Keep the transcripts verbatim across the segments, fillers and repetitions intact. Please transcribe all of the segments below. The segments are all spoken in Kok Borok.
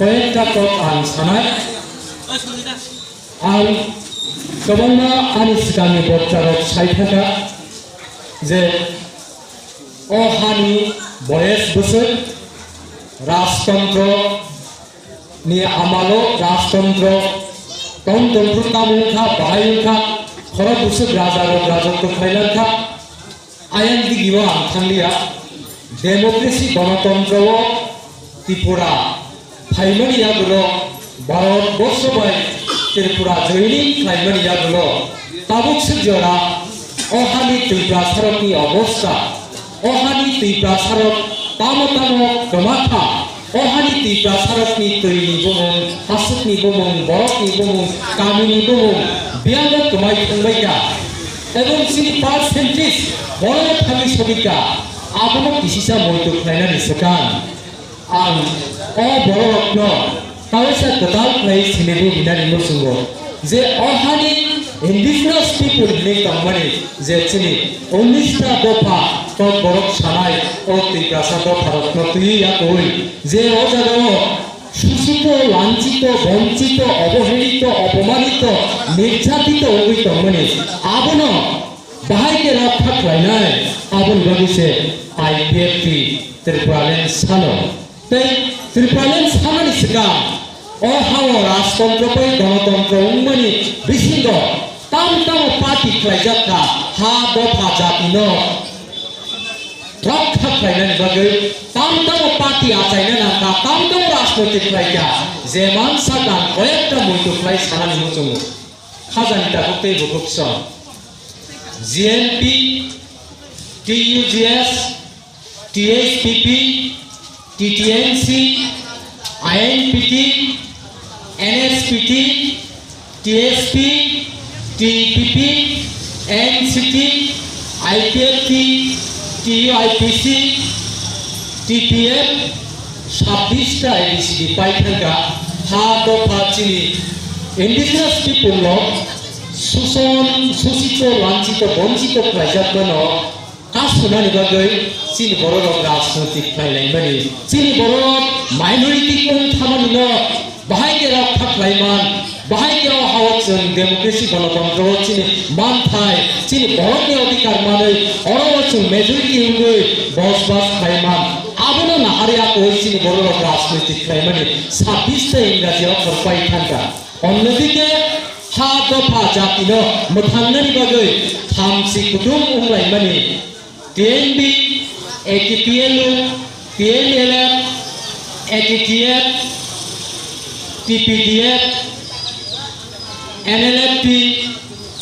Koyekta kok ang sanai. Ang kwbangma ani swkangni botrarok sai thangkha je o hani boyes bwswk rajtontro ni amalo rajtontro tong tongphru tamo wngkha, bahai wngkha, khorok bwswk rajarok rajotw khlai langkha. Ayang digio ang thangliya, democracy gonotontro o Tripura phaimani yagulo, Bharat borsho bai Tripura joining khlaimani yagulo, tabuk swk jora o hani twi brasarokni obostha, o hani twi brasarok tamo tamo kwmakha, o hani twi brasarokni twini bumung, hasukni bumung, borokni bumung, kamini bumung, biyango kwmai thangbaikha. Ebong chini percentage borok thangwi sogwikha, abono kisisa muitu khlainani swkang. Ang o bororokno kaisa kwtal khlai sinibu hinani muchungo je o hani indigenous people hinwi tongmani je chini unnista dopha kok borok sanai o Tiprasa dopharokno twiwi yakowi je o jagao shushito, lanchito, bonchito, obohelito, opomanito, nirsatito wngwi tongmani abono bahai khe rokha khlainai, aboni bagwi se I P F T Tripuraland salo. Tei Tripuraland sanani swkang o hao rajtontro bai gonotontro wngmani bisingo tamo tamo party khlaijak kha, ha dopha jatino rokha khlainani bagwi tamo tamo party achaina nangkha, tamo tamo rajnoitik khlaikha, je mansa ang koyekta muitu khlai sanani muchungo. Khajani takhuk tei bukhuk song. G N P, T U G S, T H P P, T T M C, I N P T, N S P T, T S P, T P P, N C T, I P F T, T U I P C, T P F, sabbish ta A B C D pai thangkha, ha dopha chini indigenous people no suson, susito, lanchito, bonchito khlaijak mano, kasunani bagwi chini bororok rajnoitik khlai laimani, chini bororok minority wng thamani no bahai khe rokha khlai man, bahai khe o hao chwng democracy, gonotontro o chini manthai, chini borokni odhikar manwi oro o chwng majority wngwi bosbas khlai man, abono naharwi akowi chini bororok rajnoitik khlaimani sabbish ta Ingraji okhor pai thangkha. Onnodike ha dopha jatino mwthangnani bagwi thamchi kutung wnglaimani T N B, A T P L U, T N L F, A T T F, T P D F, N L F T,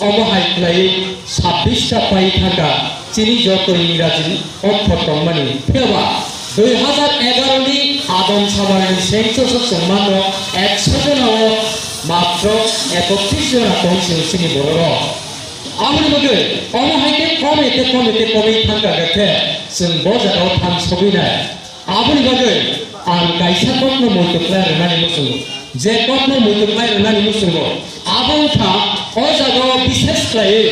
omo hai khlaiwi sabbish ta pai thangkha chini joto Ingraji okhor tongmani. Phiyaba dui hazar egaro ni Adam Samar ni census o chwng mano ekso jona o matro ekotris jona tong sini chini bororok. Aboni bagwi omo hai khe kome tei kome tei kome thangkha khe chwng bo jagao thang sogwi nai. Aboni bagwi ang kaisa kokno muitu khlai rwnani muchungo. Je kokno muitu khlai rwnani muchungo, abo wngkha o jagao bishesh khlaiwi,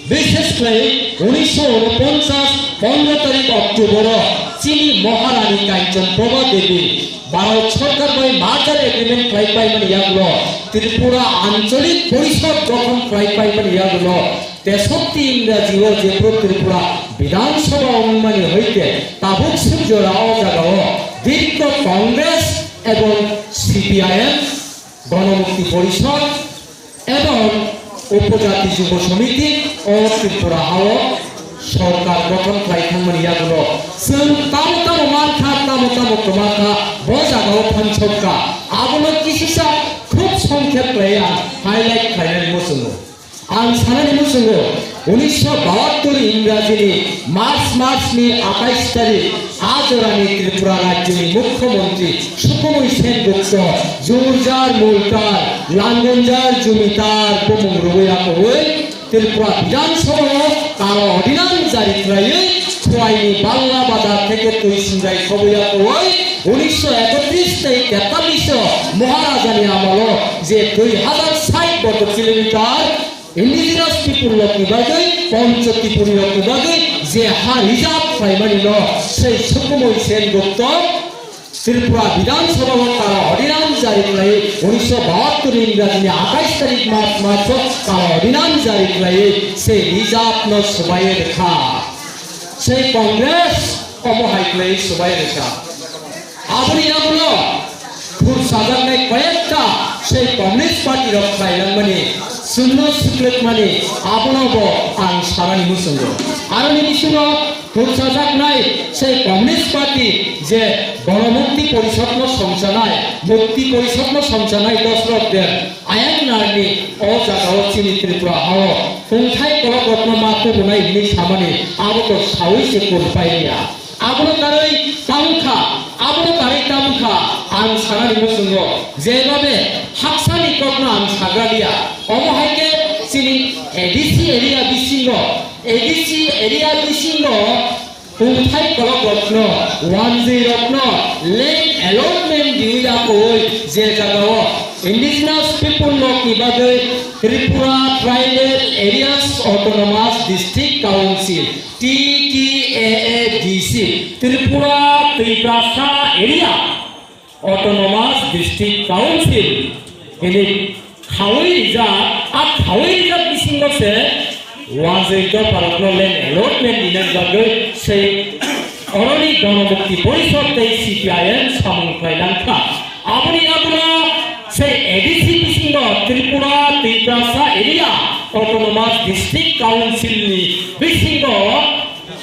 bishesh khlaiwi unisho unoponchas pondro tarik October o chini Maharani Kanchan Prabha Devi Bharat Sarkar bai merger agreement khlai paimani yagulo Tripura Anchalik Porishad gothon khlai paimani yagulo Tesotti Ingraji o jephru Tripura Bidhan Sabha wngmani hoite tabuk swk jora o jaga o dirgho Congress ebong C P I M, Ganamukti Porishad ebong Upojati Jubo Samiti o Tripura hao sorkar gothon khlai thangmani yagulo chwng tamo tamo mankha, tamo tamo kwmakha, bo jaga o thangsokha, abono kisisa khub songkhep khlai ang highlight khlainani muchungo. Ang sanani muchungo, unisho bahattor Ingrajini March masni atais tarik a jorani Tripura rajyoni Mukhyamantri Sukhmoy Sen Gupta jurjar multar, langonjar jumitar bumung rwui akowi Tripura Bidhan Sabha o karo ordinance jari khlaiwi Khwaini Bangla Bazar theke twi sinjai khobwi akowi unisho ekotris tei tetallis o Maharajani amalo je dui hazar sait borgo kilometer Indigenous people rokni bagwi, Pancho Tripuri rokni bagwi je ha reserve khlaimani no sei Sukhmoy Sen Gupta Tripura Bidhan Sabha o kala ordinance jari khlaiwi, unisho bahattor ni Ingrajini atais tarik March maso kala ordinance jari khlaiwi se reserve no swbaiwi rwkha. Sei Congress omo hai khlaiwi swbaiwi rwkha. Aboni yagulo phursajaknai koyekta sei Communist Party rok khlailangmani, chwngno swklwkmani, abono bo ang sanani muchungo. Aroni bisingo phursajaknai sei Communist Party je Gonomukti Porishod no songchanai, Mukti Porishod no songchanai Dosrok Deb Ayang Narni o jagao chini Tripura hao kungthai kolok rokno ma tubunai hinwi samani abo to saui se kurpai ya. Abono karwi tamo kha, abono karwi tamo kha, ang sanani muchungo, jeba be haksani kokno ang sagra liya. Omo hai khe chini A D C area bisingo, A D C area bisingo kungthai kolok rokno, wanjwi rokno land allotment diwi akowi je jagao Indigenous People rokni bagwi Tripura Tribal Areas Autonomous District Council, T T A A D C, Tripura Tiprasa Area Autonomous District Council hini khaui rijak, a khaui rijak bisingo se wanjwi dopharokno land allotment rina bagwi sei oroni Ganamukti Porishad tei C P I M samung khlai langkha. Aboni yagulo sei A D C bisingo Tripura Tiprasa Area Autonomous District Council ni bisingo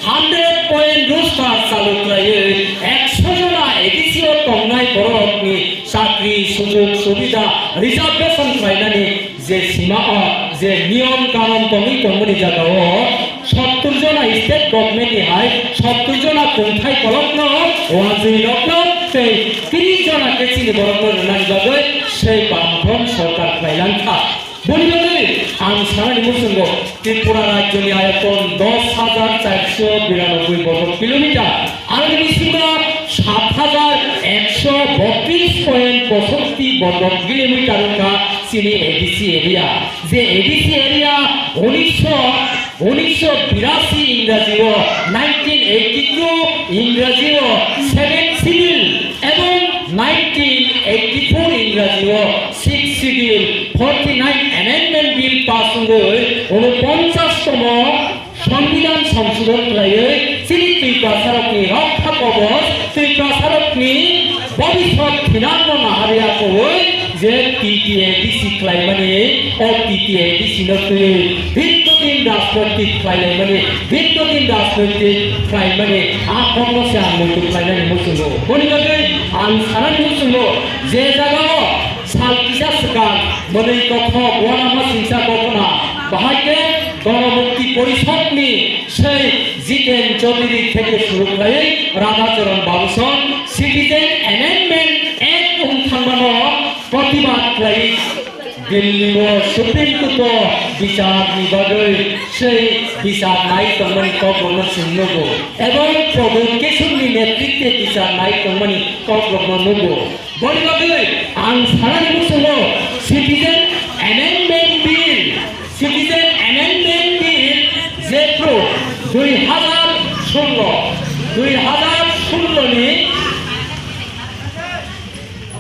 hundred point roster chalu khlaiwi ekso jona A D C o tongnai borokni chakri, sujog, subida, reservation khlainani je sima o, je niyom kanon tongwi tongmani jagao sottur jona state government ni hai sottur jona kungthai kolokno, wanjwi rokno tei tris jona khe chini borokno rwnani bagwi sei bamfront sorkar khlai langkha. Boni bagwi ang sanani muchungo Tripura rajyoni ayoton dos hajar charso biranoboi borgo kilometer, aroni bisingo sat hajar ekso botris point posotti borgo kilometer wngkha chini A D C area. Je A D C area unisho, unisho birasi Ingraji o, nineteen eighty two Ingraji o seventh schedule ebong nineteen eighty four Ingraji o sixth schedule, forty nine amendment bill pass wngwi unoponchas tomo Songbidan songsodon khlaiwi chini Tiprasarokni rokha kobos, Tiprasarokni bobisot thinangno naharya kowoi je T T A D C khlaimani, o T T A D C no twi dikdodin rajnoitik khlailaimani, dikdodin rajnoitik khlaimani a kokno se ang muitu khlainani muchungo. Boni bagwi ang sanani muchungo je jagao sal kisa swkang mwnwi kothok uanama singsa kokhna bahai khe Ganamukti Porishadni sei Jiten Chaudhary theke suru khlaiwi Radhacharan Babuson Citizen Amendment Act wng thangmano protibad khlaiwi Delhi o Supreme Court o bicharni bagwi sei bichar nai tongmani kokrokno chwng nugo, ebong Pradyot Kishorni netritwe bichar nai tongmani kokrokno nugo. Boni bagwi ang sanani muchungo Citizen Amendment Bill, Citizen Amendment Bill jephru dui hajar sullo, dui hajar sullo ni,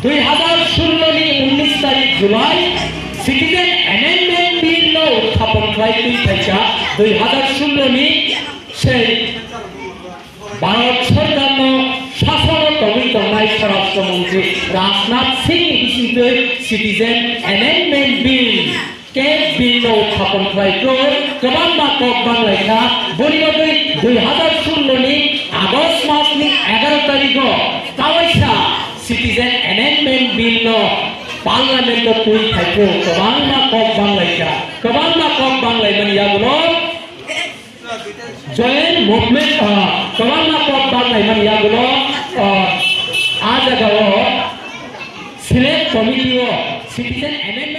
dui hajar sullo ni unnish tarik July Citizen Amendment Bill no uthapon khlai twi phaikha dui hajar sullo ni sei Bharat Sarkarno sasono tongwi tongnai Swarashtra Montri Rajnath Singh ni bisingtwi Citizen Amendment Bill, CAB Bill no uthapon khlai khe kwbangma kok banglaikha. Boni bagwi dui hajar sullo ni August mas ni egaroh tarikh o kawaisa Citizen Amendment Bill no Parliament o twi phai khe kwbangma kok banglaikha. Kwbangma kok banglaimani yagulo Joint movement, ah, kwbangma kok banglaimani yagulo, ah, a jagao select committee o Citizen Amendment